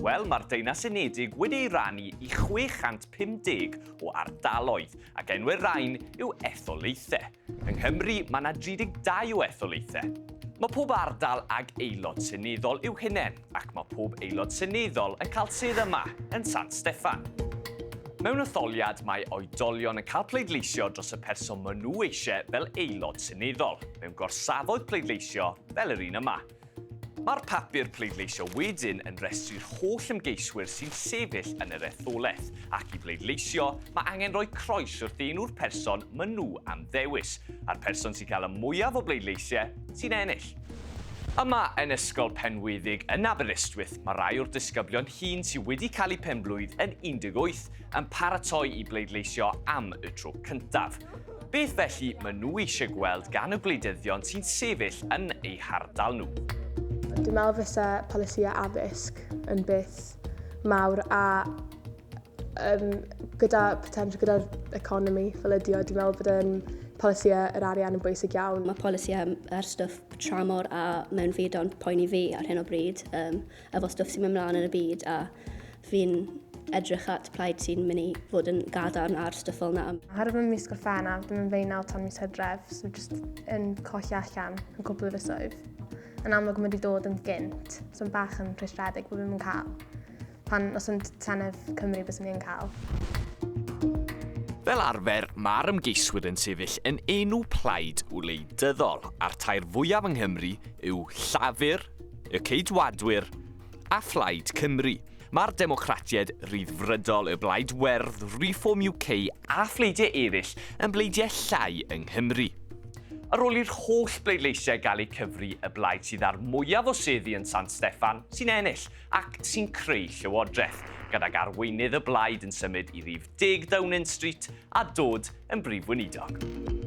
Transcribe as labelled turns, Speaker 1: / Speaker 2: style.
Speaker 1: Wel, mae'r Deyrnas Unedig wedi ei rannu i 650 o ardaloedd, ac enwau'r rhain yw etholaethau. Yng Nghymru, mae yna 32 o etholaethau. Mae pob ardal ag aelod seneddol i'w hunain, ac mae pob aelod seneddol yn cael sedd yma, yn San Steffan. Mewn etholiad, mae oedolion yn cael pleidleisio dros y person maen nhw eisiau fel aelod seneddol, mewn gorsafoedd pleidleisio fel yr un yma. Mae'r papur pleidleisio wedyn yn rhestru'r holl ymgeiswyr sy'n sefyll yn yr etholaeth, ac i bleidleisio, mae angen rhoi croes wrth enw'r person maen nhw am ddewis, a'r person sy'n cael y mwyaf o bleidleisiau sy'n ennill. Yma yn Ysgol Penweddig yn Aberystwyth, mae rhai o'r disgyblion hŷn sydd wedi cael eu penblwydd yn 18 yn paratoi i bleidleisio am y tro cyntaf. Beth felly maen nhw eisiau gweld gan y gwleidyddion sy'n sefyll yn eu hardal nhw?
Speaker 2: Dwi'n meddwl fysa polisïau addysg yn beth mawr a um, gyda potential gyda'r economi fel ydi o, dwi'n meddwl bod yn polisïau yr arian yn bwysig iawn.
Speaker 3: Mae polisïau ar stwff tramor a mewnfudo'n poeni fi ar hyn o bryd, um, efo stwff sy'n mynd mlaen yn y byd a fi'n edrych at plaid sy'n mynd i fod yn gadarn ar stwff fel 'na.
Speaker 2: Oherwydd mae'n mis Gorffennaf, ddim yn feinal tan mis Hydref, so jyst yn colli allan yn cwpl o fisoedd. Yn amlwg mae wedi dod yn gynt, so yn bach yn rhwystredig bod ddim yn cael. Pan os yn Senedd Cymru byswn i'n cael.
Speaker 1: Fel arfer, mae'r ymgeiswyr yn sefyll yn enw plaid wleidyddol, a'r tair fwyaf yng Nghymru yw Llafur, y Ceidwadwyr a Phlaid Cymru. Mae'r Democratiaid Rhyddfrydol, y Blaid Werdd, Reform UK a phleidiau eraill yn bleidiau llai yng Nghymru. Ar ôl i'r holl bleidleisiau gael eu cyfri, y blaid sydd â'r mwyaf o seddi yn San Steffan sy'n ennill ac sy'n creu llywodraeth, gydag arweinydd y blaid yn symud i rif 10 Downing Street a dod yn brif weinidog.